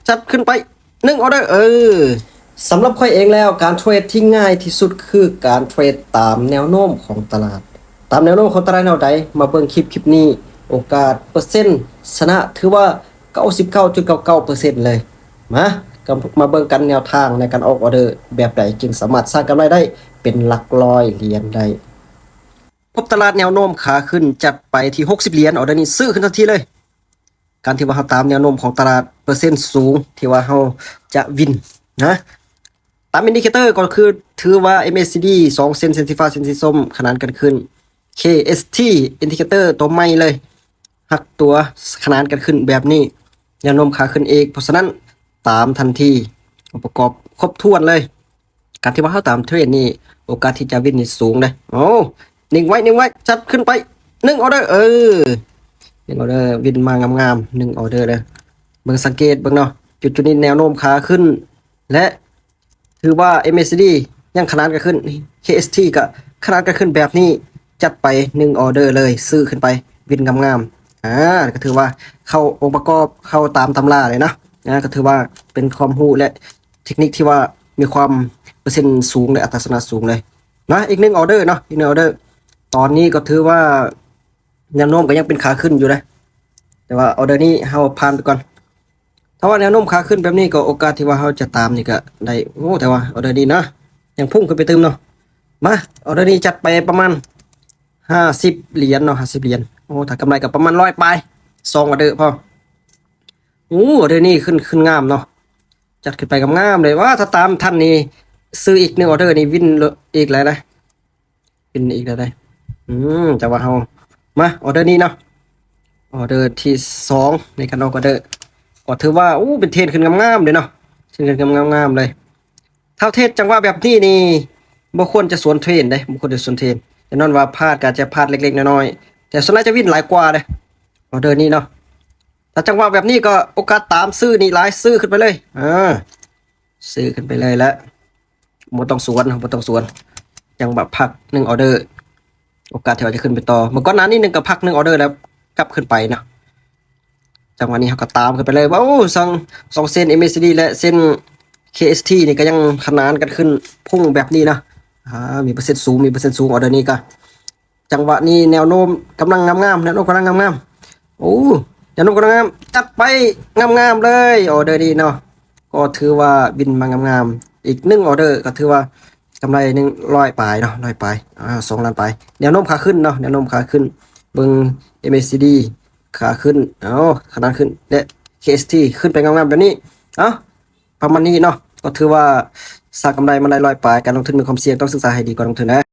ຈັດຂຶ້ນໄປ ໜຶ່ງອອເດີ. ເອີ ສຳລັບຂ້ອຍເອງແລ້ວ ການເທຣດທີ່ງ່າຍທີ່ສຸດຄືການເທຣດຕາມແນວໂນ້ມຂອງຕະຫຼາດ. ຕາມແນວໂນ້ມຂອງຕະຫຼາດແນວໃດ? ມາເບິ່ງຄລິບ ຄລິບນີ້ ໂອກາດເປີເຊັນຊະນະຖືວ່າ ເກົ້າສິບເກົ້າຈຸດເກົ້າເກົ້າເປີເຊັນເລີຍ. ມາ ກໍມາເບິ່ງກັນ ແນວທາງໃນການອອກອອເດີແບບໃດຈຶ່ງສາມາດສ້າງກຳໄລໄດ້ເປັນຫຼັກຮ້ອຍຫຼຽນໄດ້. ພົບຕະຫຼາດແນວໂນ້ມຂາຂຶ້ນ ຈັດໄປທີ່ຫົກສິບຫຼຽນ, ອອເດີນີ້ຊື້ຂຶ້ນທັນທີເລີຍ. ການທີ່ວ່າເຮົາຕາມແນວໂນ້ມຂອງຕະຫຼາດ ເປີເຊັນສູງທີ່ວ່າເຮົາຈະວິນນະ. ຕາມອິນດິເຄເຕີກໍຄືຖືວ່າ ເອັມເອຊີດີ ສອງເສັ້ນ, ເສັ້ນສີຟ້າ ເສັ້ນສີສົ້ມ ຂະໜານກັນຂຶ້ນ. ເຄເອສທີ ອິນດິເຄເຕີຕົວໃໝ່ເລີຍ ຮັກຕົວຂະໜານກັນຂຶ້ນແບບນີ້ ແນວໂນ້ມຂາຂຶ້ນອີກ, ເພາະສະນັ້ນຕາມທັນທີ. ອົງປະກອບຄົບຖ້ວນເລີຍ. ການທີ່ວ່າເຮົາຕາມເທຣດນີ້ ໂອກາດທີ່ຈະວິນນີ້ສູງເດ້. ໂອ້ ນິ່ງໄວ້ ນິ່ງໄວ້ ຈັດຂຶ້ນໄປ ໜຶ່ງອອເດີ. ເອີ ໜຶ່ງອອເດີ ວິນມາງາມໆ ໜຶ່ງອອເດີເດີ. ເບິ່ງ ສັງເກດເບິ່ງເນາະ ຈຸດໆນີ້ແນວໂນ້ມຂາຂຶ້ນ ແລະ ຖືວ່າ ເອັມເອຊີດີ ຍັງຂະໜານກັນຂຶ້ນ, ເຄເອສທີ ກໍຂະໜານກັນຂຶ້ນແບບນີ້ ຈັດໄປ ໜຶ່ງອອເດີເລີຍ, ຊື້ຂຶ້ນໄປ ວິນງາມໆ. ອາ ກໍຖືວ່າເຂົ້າອົງປະກອບ ເຂົ້າຕາມຕຳລາເລີຍເນາະ. ອາ ກໍຖືວ່າເປັນຄວາມຮູ້ ແລະ ເທັກນິກທີ່ວ່າມີຄວາມເປີເຊັນສູງ ແລະ ອັດຕາຊະນະສູງເລີຍນະ. ອີກໜຶ່ງອອເດີເນາະ ອີກໜຶ່ງອອເດີ. ຕອນນີ້ກໍຖືວ່າແນວໂນ້ມກໍຍັງເປັນຂາຂຶ້ນຢູ່ເດ້ ແຕ່ວ່າອອເດີນີ້ເຮົາຜ່ານໄປກ່ອນ. ຖ້າວ່າແນວໂນ້ມຂາຂຶ້ນແບບນີ້ ກໍໂອກາດທີ່ວ່າເຮົາຈະຕາມນີ້ກໍໄດ້. ໂອ້ ແຕ່ວ່າອອເດີນີ້ນະ ຍັງພຸ່ງຂຶ້ນໄປຕື່ມເນາະ. ມາ ອອເດີນີ້ຈັດໄປປະມານຫ້າສິບຫຼຽນເນາະ ຫ້າສິບຫຼຽນ. ໂອ້ ຖ້າກຳໄລກໍປະມານຮ້ອຍປາຍ ສອງອອເດີພໍ. ໂອ້ ອອເດີນີ້ຂຶ້ນ ຂຶ້ນງາມເນາະ ຈັດຂຶ້ນໄປງາມໆເລີຍ. ວ່າ ຖ້າຕາມທັນນີ້ ຊື້ອີກໜຶ່ງອອເດີນີ້ ວິນອີກແລ້ວນະ ວິນອີກແລ້ວໄດ໋. ອືມ ແຕ່ວ່າເຮົາ ມາ ອອເດີນີ້ເນາະ ອອເດີທີສອງໃນການອອກອອເດີ ກໍຖືວ່າ ໂອ້ ເປັນເທຣນຂຶ້ນງາມໆເດ້ເນາະ ເທຣນຂຶ້ນງາມໆເລີຍ. ຖ້າເທດຈັງຫວະແບບນີ້ນີ້ ບໍ່ຄວນຈະສວນເທຣນເດ້ ບໍ່ຄວນຈະສວນເທຣນ. ແນ່ນອນວ່າພາດກໍອາດຈະພາດເລັກໆນ້ອຍໆ ແຕ່ສ່ວນຫຼາຍຈະວິນຫຼາຍກວ່າເດ້ ອອເດີນີ້ເນາະ. ຖ້າຈັງຫວະແບບນີ້ກໍໂອກາດຕາມຊື້ນີ້ຫຼາຍ ຊື້ຂຶ້ນໄປເລີຍ. ເອີ ຊື້ຂຶ້ນໄປເລີຍແຫຼະ ບໍ່ຕ້ອງສວນ ບໍ່ຕ້ອງສວນ. ຈັງຫວະພັກ ໜຶ່ງອອເດີ ໂອກາດທີ່ວ່າຈະຂຶ້ນໄປຕໍ່. ເມື່ອກ່ອນໜ້ານີ້ໜຶ່ງກໍພັກ ໜຶ່ງອອເດີ ແລ້ວກັບຂຶ້ນໄປເນາະ. ຈັງຫວະນີ້ເຮົາກໍຕາມຂຶ້ນໄປເລີຍ. ວ້າວ ສອງ ສອງເສັ້ນ ເອັມເອຊີດີ ແລະ ເສັ້ນ ເຄເອສທີ ນີ້ກໍຍັງຂະໜານກັນຂຶ້ນພຸ່ງແບບນີ້ເນາະ. ອາ ມີເປີເຊັນສູງ ມີເປີເຊັນສູງ ອອເດີນີ້ກໍ. ຈັງຫວະນີ້ແນວໂນ້ມກຳລັງງາມໆ ແນວໂນ້ມກຳລັງງາມໆ. ໂອ້ ແນວໂນ້ມກຳລັງງາມ ຈັດໄປງາມໆເລີຍ ອອເດີນີ້ເນາະ. ກໍຖືວ່າວິນມາງາມໆ ອີກໜຶ່ງອອເດີ ກໍຖືວ່າກຳໄລ ໜຶ່ງຮ້ອຍປາຍເນາະ ຮ້ອຍປາຍ ອາ ສອງລ້ານປາຍ. ແນວໂນ້ມຂາຂຶ້ນເນາະ ແນວໂນ້ມຂາຂຶ້ນ. ເບິ່ງ ເອັມເອຊີດີ ຂາຂຶ້ນ ເອົາ ຂະໜານຂຶ້ນ ແລະ ເຄເອສທີ ຂຶ້ນໄປງາມໆແບບນີ້. ເອົາ ປະມານນີ້ເນາະ ກໍຖືວ່າສ້າງກຳໄລມາໄດ້ຮ້ອຍປາຍ. ການລົງທຶນມີຄວາມສ່ຽງ ຕ້ອງສຶກສາໃຫ້ດີກ່ອນລົງທຶນນະ.